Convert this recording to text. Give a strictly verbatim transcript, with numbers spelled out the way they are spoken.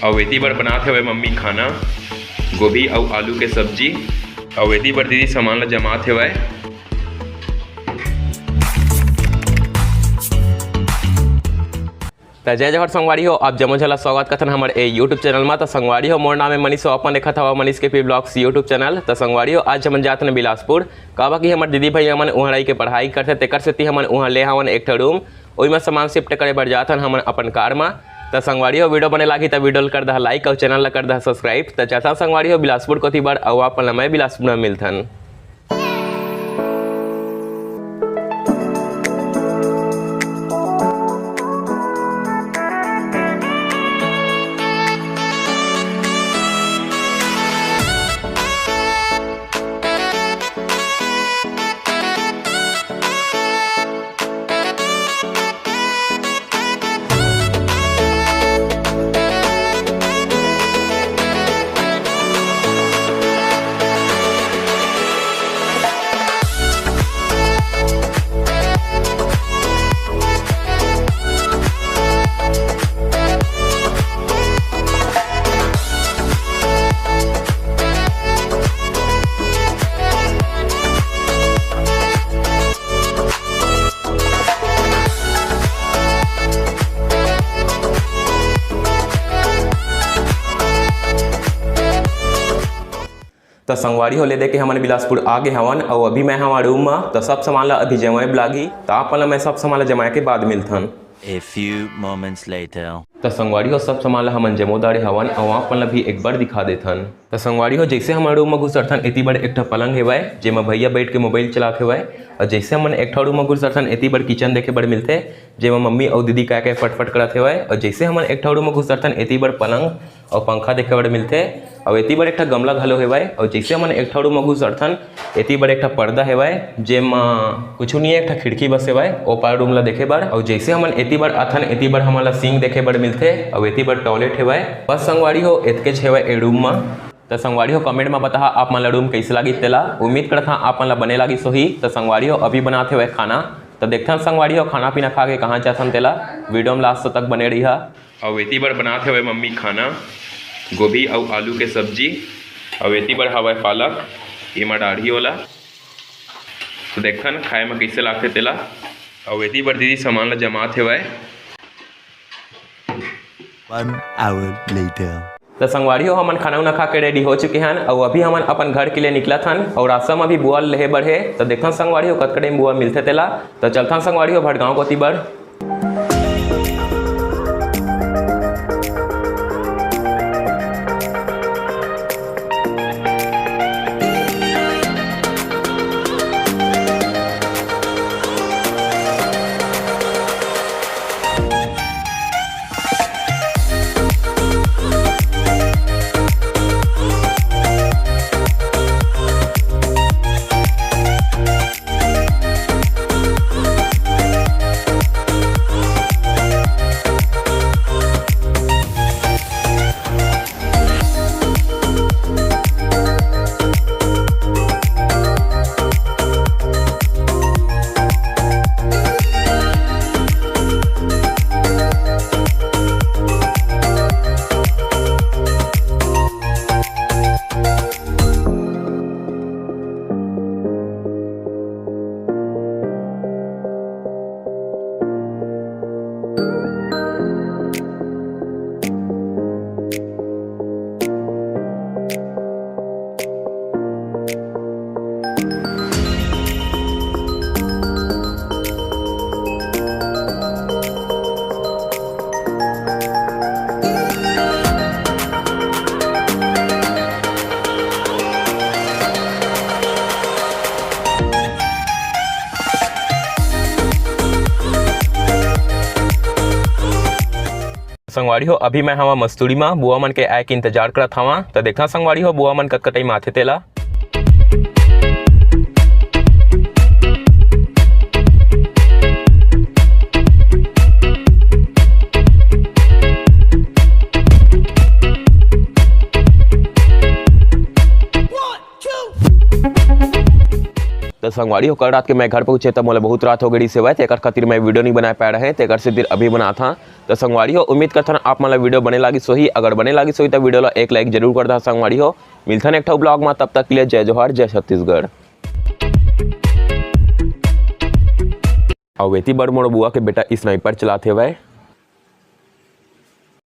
अउ एती बर बनात हवय मम्मी खाना, गोभी अउ आलू के सब्जी। अउ एती बर दीदी सामान ला जमात हवय। त जय जोहार संगवारी हो, आप जम्मो झन ला स्वागत करथन हमर ए YouTube चैनल मा। त संगवारी हो, मोर नाम हे मनीष, हो अपन देखत हवा मनीष के पी ब्लॉग्स YouTube चैनल। त संगवारी हो, आज हमन जात हन बिलासपुर, काबर कि हमर दीदी भैया मन उहाँ रहि के पढ़ाई करथे, तेकर सेती हमन उहाँ ले हवन एक ठो रूम, ओही मा सामान शिफ्ट करे बर जात हन हमन अपन कार मा। त संगवारी हो, वीडियो बने लागी त वीडियो ला कर दहा लाइक अउ चैनल ला कर दहा सब्सक्राइब। त चलथन संगवारी हो बिलासपुर कोती बर, अउ आप मन ला मैं बिलासपुर मा मिलथन। त संगवारी हो, ले दे के हमन बिलासपुर आ गे हवन, अउ अभी मैं हवा रूम म। त सब सामान ला अभी जमाए बर लागही, त आप मन ला मैं सब सामान ला जमाए के बाद मिलथन। A few moments later. त संगवारी हो, सब सामान ला हमन जमो डारे हवन, अउ आप मन ला भी एक बार दिखा देथन। त संगवारी हो, जैसे हमन रूम म घुसरथन, एती बर एक ठा पलंग हेवय, जेमा भैया बैठ के मोबाइल चलात हेवय, अउ जैसे हमन एक ठा रूम म घुसरथन, एती बर किचन देखे बर मिलथे, जेमा मम्मी अउ दीदी काय-काय फटफट करत हेवय। अउ जइसे हमन एक ठा रूम म घुसरथन, एती बर पलंग अउ पंखा देखे बर मिलथे। अउ एती बर एक ठा गमला घलो हेवय। अउ जइसे हमन एक ठा रूम म घुसरथन, एती बर एक ठा पर्दा हेवय, जेमा कुछु नइ हे, एक ठा खिड़की बस हेवय। ओ पार रूम ला देखे बर। अउ जइसे हमन एती बर आथन, एती बर हमन ला सिंक देखे बर मिलथे। अउ एती बर टॉयलेट हेवय। बस संगवारी हो, एतकेच हेवय ए रूम म। त संगवारी हो, कमेंट म बताहा आप मन ला रूम कइसे लागिस तेला। उम्मीद करत हन आप मन ला बने लागिस होही। त संगवारी हो, अभी बनात हेवय खाना। त देखथन संगवारी हो, खाना पीना खा के कहाँ जाथन तेला। वीडियो म लास्ट तक बने रहिहा। अउ एती बर बनात हेवय मम्मी खाना, गोभी अउ आलू के सब्जी। अउ एती बर हवय पालक, एमा डाढ़ही ओला। त देखथन खाए म कइसे लागथे तेला। अउ एती बर दीदी सामान ला जमात हेवय। One hour later. त संगवारी हो, हमन खाना उना खा के रेडी हो चुके हन, अउ अभी हमन अपन घर के लिए निकलत हन, अउ रास्ता म अभी बुआ लेहे बर हे। त देखथन संगवारी हो, कतका टाइम बुआ मिलथे तेला। त चलथन संगवारी हो, भटगांव कोती बर। संगवारी हो, अभी मैं हवा मस्तूरी मा, बुआ मन के आए के इंतजार करत हवा। त देखा संगवारी हो, बुआ मन कतका टाइम आथे तेला। त तो संगवारी हो, कल रात के मैं घर पहुंचे तब मोला बहुत रात हो गई सेवय, तेकर खातिर मैं वीडियो नहीं बना पाए रहे, तेकर से फिर अभी बनात हां। तो संगवारी हो, उम्मीद करथन आप मन ला वीडियो बने लागिस होही। अगर बने लागिस होही तो वीडियो ला एक लाइक जरूर कर दा संगवारी हो। मिलथन एक ठो ब्लॉग में, तब तक के लिए जय जोहार, जय छत्तीसगढ़। अउ एती बर मोर बुआ के बेटा स्नाइपर चलात हेवय।